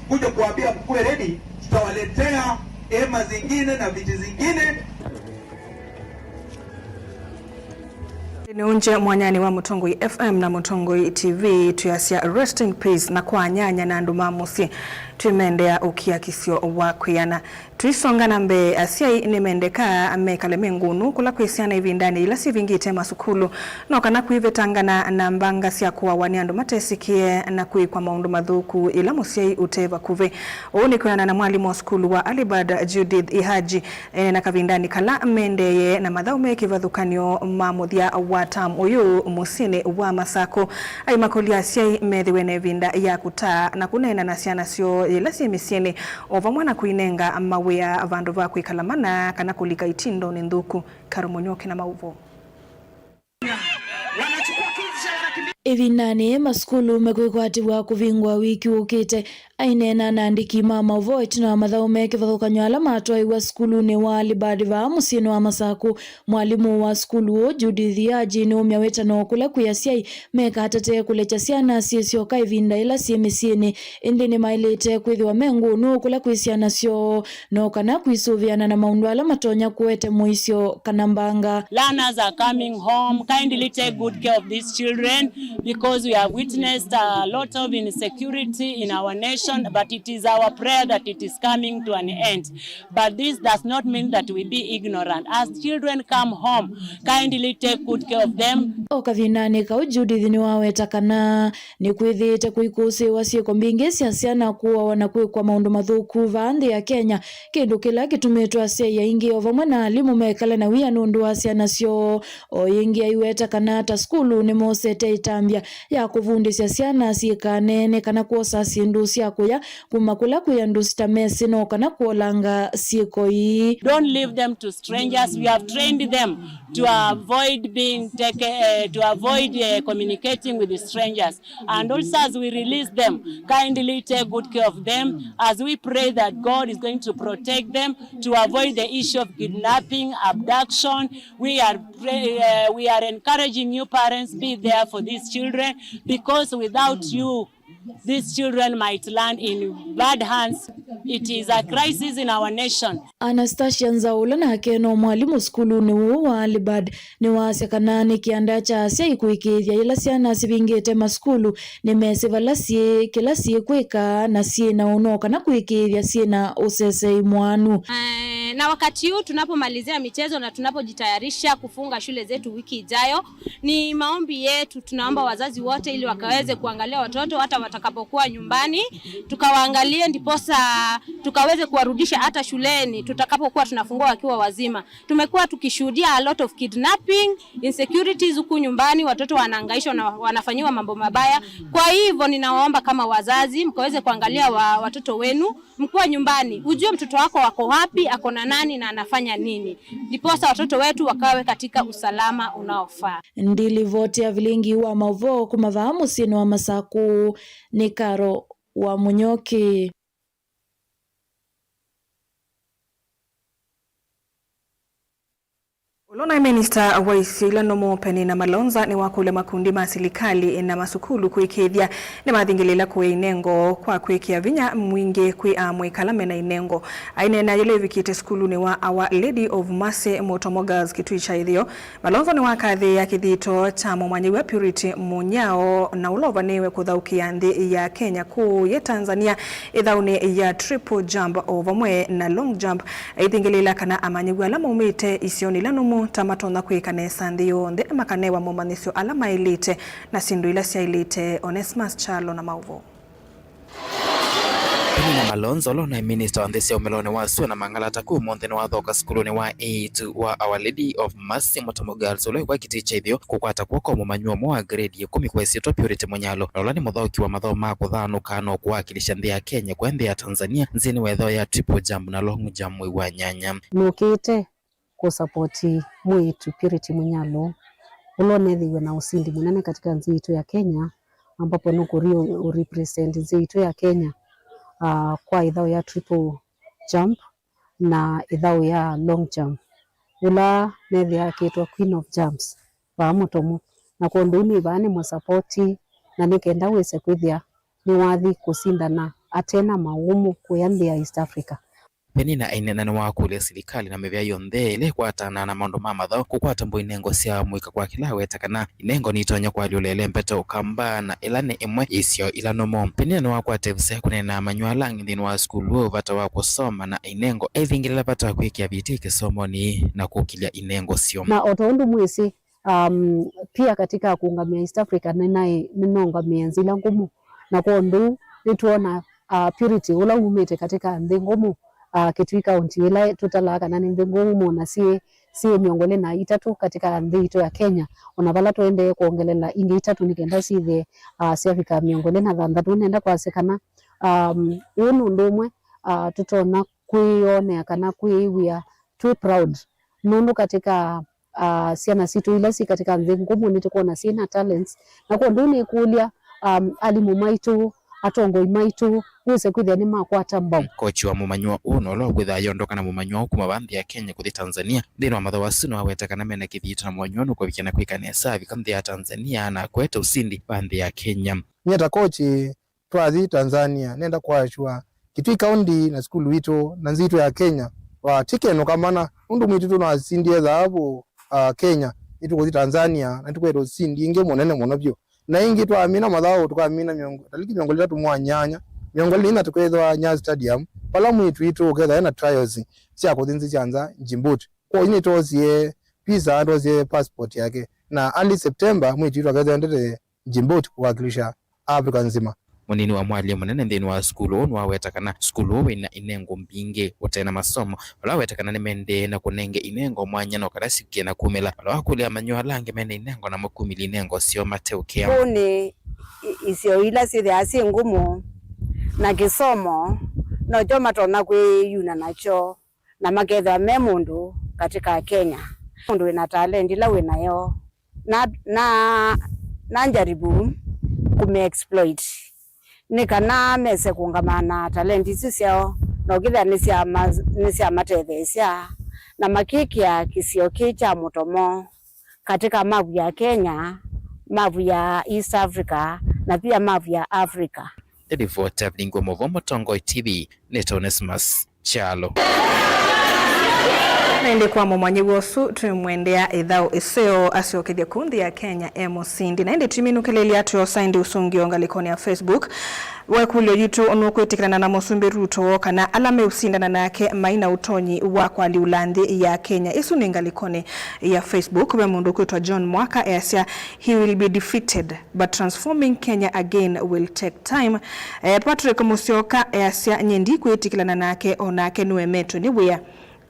kuja kuambia mkuwe ready, tutawaletea hema zingine na viti zingine. Nĩ ũngye mwanyanĩ wa Mũtongoi F M na Mũtongoi T V, twĩasya rest in peace na kwa anyanya na andũ ma mũsyĩ. Twĩmendea ũkiakisyo wa kwĩana. Tũisonga na mbee, asyai nĩmendekaa mekale me ngũnũ kũla kwĩ syana ĩvindanĩ yĩla syĩvingĩte masukulu, no kana kwĩvetangana na mbanga sya kũawa nĩ andũ matesĩkĩe na kwĩkwa maũndũ mathũku yĩla mũsyai ũte vakuvĩ. Ũu nĩ kwĩanana na mwalimũ wa sukulu wa Alibad, Judith Ihaji. Ene na kavindanĩ kala mendeeye na mathaũ me kĩvathũkany'o ma mũthya wa tam ũyũ mũsyĩnĩ wa Masakũ, aimakũlya asyai methĩwe na ĩvinda ya kũtaa na kũneena na syana syoo yĩla syĩ mĩsyĩnĩ, o vamwe na kũinenga mawĩa vandũ va kwĩkala mana kana kũlika itindonĩ nthũku. Karo Mũnyoke na maũvoo. Ĩvindanĩ yĩĩ masukulu mekwĩkwatĩw'a kũvingũa wiki ũkĩte, aineena na andĩki ma maũvoo ĩtina wa mathaũ me kĩvathũkany'o ala matwaĩw'a sukulunĩ wa Alibad vaa mũsyĩnĩ wa Masakũ. Mwalimũ wa sukulu ũũ, Judith Yaji, nĩũmya wĩtano kũla kwĩ asyai mekatate kũlekya syana syĩ syoka ĩvinda yĩla syĩ mĩsyĩnĩ, ĩndĩ nĩmaĩlĩte kwĩthĩwa me ngũnũ kũla kwĩ syana syoo, no kana kwisũvĩana na maũndũ ala matonya kũete mũisyo kana mbanga. Learners are coming home. Kindly take good care of these children. because we have witnessed a lot of insecurity in our nation, but it is our prayer that it is coming to an end. But this does not mean that we be ignorant. As children come home, kindly take good care of them. O kavindanĩ kau, Judith nĩwaweta kana nĩkwĩthĩĩte kũikũsĩĩwa syĩko mbingĩ sya syana kũawa na kwĩkwa maũndũ mathũku vaa nthĩ ya Kenya, kĩndũ kĩla kĩtumĩtwe asyai aingĩ o vamwe na alimũ mekale na wia nũndũ wa syana syoo. O yĩngĩ aiweta kana ta sukulu nĩmosete ĩtambya ya kũvundĩsya syana syĩkaneene kana kwosa syĩndũ sya kũya kuma kũla kwĩ andũ sitamesĩ no kana kũolanga syĩko ii. Don't leave them to strangers. We have trained them to avoid being take, uh, to avoid uh, communicating with the strangers. And also, as we release them, kindly take good care of them as we pray that God is going to protect them to avoid the issue of kidnapping, abduction. We are pray, uh, we are encouraging you parents, be there for these children, because without you, these children might land in bad hands. It is a crisis in our nation. Anastasia Nzau, ũla nake no mwalimũ sukulunĩ ũũ wa Alibad, nĩwasya kana nĩ kĩanda kya asyai kũĩkĩĩthya yĩla syana sivingĩte masukulu nĩmesĩ vala syĩ, kĩla syĩkwĩka, na syĩ na ũnoo kana kũĩkĩĩthya syĩ na ũsesei mwanu. Eh, na wakati huu tunapomalizia michezo na tunapojitayarisha kufunga shule zetu wiki ijayo, ni maombi yetu, tunaomba wazazi wote ili wakaweze kuangalia watoto hata watakapokuwa nyumbani, tukawaangalie ndiposa tukaweze kuwarudisha hata shuleni tutakapokuwa tunafungua wakiwa wazima. Tumekuwa tukishuhudia a lot of kidnapping, insecurities huku nyumbani, watoto wanahangaishwa na wanafanyiwa mambo mabaya. Kwa hivyo ninawaomba kama wazazi, mkaweze kuangalia wa, watoto wenu, mkiwa nyumbani, ujue mtoto wako ako wapi, ako na nani na anafanya nini. Ndiposa watoto wetu wakawe katika usalama unaofaa. Ndilivoti ya vilingi wa mauvoo kuma vaa mũsyĩnĩ wa Masaku nĩ Karo wa Mũnyoki. Ũla ũnaĩ minista wa isio ila nũmũ Penina Malonza nĩwakũlya makundi ma silikalĩ na masukulu kũĩkĩĩthya nĩmathingĩlĩĩla kũya inengo kwa kwĩkĩa vinya mwingĩ kwĩ amũika ala mena inengo. Aineena yĩla evikĩte sukulunĩ wa Our Lady of Mercy Mutomo Girls Kitui kya Ĩtheo, Malonza nĩwakathĩĩa kĩthito kya mũmanyĩw'a Purity Munyao na ũla ũvanĩĩwe kũthaũkĩa nthĩ ya Kenya kũũye Tanzania ĩthaũnĩ ya triple jump o vamwe na long jump. Aithingĩlĩĩla kana amanyĩw'a ala maumĩte isionĩ ila nũmũ ta matonya kwĩka nesa nthĩ yonthe na makanewa momanyĩsyo ala maĩlĩte na syĩndũ ila syaĩlĩte. Onesmus Kyalo na maũvoo. Penina Malonza, ũla ũnaĩ minista wa nthĩ sya ũmĩlonĩ wa sua na mang'alata, kũu ũmũnthĩ nĩwathoka sukulunĩ wa eĩtu wa Our Lady of Mercy Mutomo Girls, ũla wĩ kwa Kitui kya Ĩtheo, kũkwata kw'oko mũmanyĩw'a ũmwe wa grade ĩkũmi kwa ĩsyĩtwa Purity Munyalo, na ũla nĩ mũthaũki wa mathaũ ma kũthanũka na kũwakilisha nthĩ ya Kenya kũya nthĩ ya Tanzania nzĩnĩ wa ĩtheo ya triple jump na long jump mwei wa nyanya. Nũkĩte kũsapoti mwĩĩtu Purity Munyalo, ũla ũnethĩiwe na ũsindi mũnene katika nthĩ yitũ ya Kenya, ambapo nũkũthi ũ-, ũrepresent nthĩ yitũ ya Kenya, ah, kwa ĩthaũ ya triple jump na ĩthaũ ya long jump, ũla nethĩa akĩtwa Queen of Jumps vaa Mutomo. Na kwondũ ũu nĩ vaa nĩmũsapoti na nĩ kenda wĩse kwĩthĩa nĩwathi kũsindana ate na mawũmũ kũya nthĩ ya East Africa. Penina aineena nĩwakũlya silikalĩ na mĩvĩa yonthe ĩla ĩkwatana na maũndũ ma mathaũ kũkwata mbũi inengo sya mũika kwa kĩla aweta kana inengo nitonya kũalyũla ĩlembete ũkamba na ĩla nĩ ĩmwe isio ila nũmũ. Penina nĩwakwata ĩvusa ya kũneena na amanyĩw'a ala angĩ nthĩnĩ wa sukulu ũũ vata wa kũsoma na inengo, aithingĩlĩla vata wa kwĩkĩa vitii kĩsomonĩ na kũkĩlya inengo syoo. Na o ta ũndũ mwĩsĩ, um, pia katika kũũngamĩa East Africa nĩnaĩ, nĩnaũngamĩe nzila ngũmũ, na kwondũ nĩtwona, uh, Purity ũla umĩte katika nthĩ ngũmũ, uh, Kitui County, ĩla tũtalaa kana nĩ nthĩ ngũmũ na syĩ, syĩ mĩongo ĩlĩ na itatũ katika nthĩ itũ ya Kenya, ona vala tũendee kwongelela ingĩ itatũ nĩ kenda syĩthĩe, uh, syavika mĩongo ĩlĩ na thanthatũ. Nenda kwasya kana, um, ũũ nĩ ũndũ ũmwe, uh, tũtonya kwĩyonea kana kwĩw'a twĩ proud nũndũ katika, ah, syana sitũ ila syĩ katika nthĩ ngũmũ nĩtũkwona syĩ na talents. Na kwondũ nĩkũlya, um, alimũ maitũ, atongoi maitũ, wĩse kwĩthĩa nĩmakwata mbau. Kochi wa mũmanyĩw'a ũũ na ũla ũkwĩthaa yondoka na mũmanyĩw'a ũũ kuma vaa nthĩ ya Kenya kũthi Tanzania nthĩnĩ wa mathaũ asu nĩwaweta kana mena kĩthito na mũmanyĩw'a nũkũvikĩa na kwĩka nesa avika nthĩ ya Tanzania na akwete ũsindi vaa nthĩ ya Kenya. Nyie ta kochi, twathi Tanzania, nenda kũasyũa Kitui County na sukulu witũ na nthĩ itũ ya Kenya, wa, tikenũka mana, nũndũ mwĩĩtu witũ nĩwasindie thaavu, ah, Kenya, nĩtũkũthi Tanzania na nĩtũkwete ũsindi ĩngĩ mũnene mũno vyũ. Na ĩngĩ twamina mathaũ, tũkamina mĩongo, taliki mĩongo ĩtatũ mwa nyanya, mĩongo ĩlĩ na ĩna tũkethĩwa Nyayo Stadium, vala mwĩĩtu witũ ũkethĩwa ena trials sya kũthi nthĩ sya nza, Djibouti. Kwoou nĩtwosie visa, twosie passport yake, na early September mwĩĩtu witũ akethĩwa endete Djibouti kũwakilisha Africa nzima. Mũnini wa mwalimũ mũnene nthĩnĩ wa sukulu ũũ nĩwaweta kana sukulu ũũ wĩna inengo mbingĩ ũte na masomo, vala waweta kana nĩmaendee na kũnenge inengo mwanya no kana sikie na kumĩla, vala wakũlya amanyĩw'a ala angĩ mena inengo na makumĩlya inengo syoo mateũkĩa. Kũu nĩ i-, isio ila syĩthĩawa syĩ ngũmũ na kĩsomo nokyo matonya kwĩyuna nakyo na makethĩwa me mũndũ katĩ ka Kenya. Mũndũ wĩna talent ĩla wĩnayo na, na, na njaribu kũmĩ exploit nĩ kana mese kũũngama na talent isu syoo, na ũkĩthĩa nĩsyama-, nĩsyamatetheesya na makĩkĩa kĩsio kĩĩ kya mũtomo katĩ ka mavu ya Kenya, mavu ya East Africa, na pia mavu ya Africa. Nĩ livoti ya Vilingi wa Mauvoo Mũtongoi T V, nĩ Onesmus Kyalo. Na ĩndĩ kwa mũmanyĩw'a ũsu, twĩmwendea ĩthaũ ĩseo asyokethye kũu nthĩ ya Kenya e mũsindi. Na ĩndĩ tũiminũkĩlĩlya, twĩosa ĩndĩ ũsũngĩo ngalĩkonĩ ya Facebook. Wa ĩkũlyo yitũ nũkwĩtĩkĩlana na Mũsumbĩ Ruto kana ala meũsindana nake mai na ũtonyi wa kũalyũla nthĩ ya Kenya? Ĩsu nĩ ngalĩkonĩ ya Facebook. Ve mũndũ ũkwĩtwa John Mwaka easya, "He will be defeated, but transforming Kenya again will take time." Eh, Patrick Musyoka easya, "Nyie ndikwĩtĩkĩlana nake, o nake nĩwemetwe nĩ wĩa."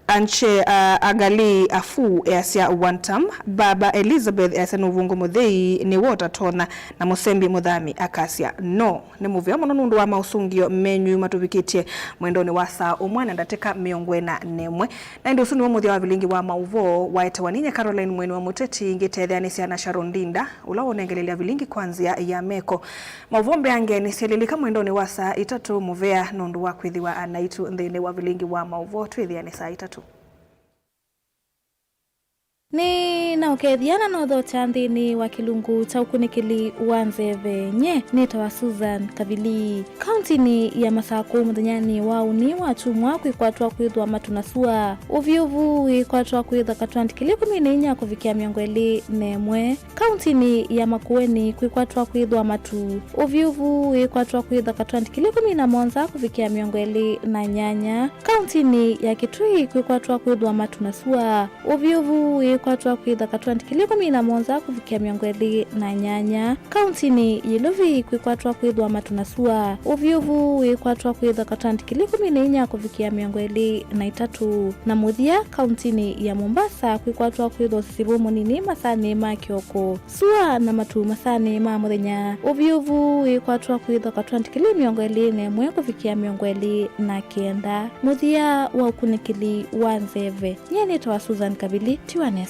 Anche, uh, Agali Afu easya, "One term." Baba Elizabeth easya, "Nũvũngũ mũthei nĩwe ũtatonya." Na Mũsembi Mũthami akasya, "No." Nĩ mũvea mũno nũndũ wa maũsũngĩo menyu matũvikĩtye mwendonĩ wa saa ũmwe na ndatĩka mĩongo ĩna na ĩmwe. Na ĩndĩ ũsu nĩw'o mũthya wa Vilingi wa Mauvoo waetewa ninyie Caroline Mweni wa Mũteti, ngĩtetheanĩsya na Sharon Ndinda, ũla wonengelelya vilingi kwa nzĩa ya meko. Mauvoo mbeange nĩsyelilika mwendonĩ wa saa itatũ mũvea nũndũ wa kwĩthĩwa anaitũ nthĩnĩ wa Vilingi wa Mauvoo. Twĩthĩane saa itatũ. Nĩ naũkethya na nothokya nthĩnĩ wa kĩlungu kya ũkunĩkĩli wa nzeve. Nyie nĩtawa Susan Kavili. Kauntinĩ ya Masakũ mũthenyanĩ wa ũnĩ wa kyumwa kwĩkwatwa kwĩthwa matu na sua. Ũvyũvu wĩkwatwa kwĩtha katwandikili ĩkũmi na inya kũvikĩa mĩongo ĩlĩ na ĩmwe. Kauntinĩ ya Makueni kwĩkwatwa kwĩthwa matu. Ũvyũvu wĩkwatwa kwĩtha katwandikili ĩkũmi na mũonza kũvikĩa mĩongo ĩlĩ na nyanya. Kauntinĩ ya Kitui kwĩkwatwa kwĩthwa matu na sua. Ũvyũvu wĩkwatwa kwĩtha katwandikili ĩkũmi na mũonza kũvikĩa mĩongo ĩlĩ na nyanya. Kauntinĩ ya Ilovi kwĩkwatwa kwĩthwa matu na sua. Ũvyũvu wĩkwatwa kwĩtha katwandikili ĩkũmi na inya kũvikĩa mĩongo ĩlĩ na itatũ. Na mũthya, kauntinĩ ya Mombasa kwĩkwatwa kwĩthwa ũsisivu mũnini masanĩ ma kĩoko. Sua na matu masanĩ ma mũthenya. Ũvyũvu wĩkwatwa kwĩthwa katwandikili mĩongo ĩlĩ na ĩmwe kũvikĩa mĩongo ĩlĩ na kenda. Mũthya wa ũkunĩkĩli wa nzeve. Nyie nĩtawa Susan Kavili, tiwa nesa.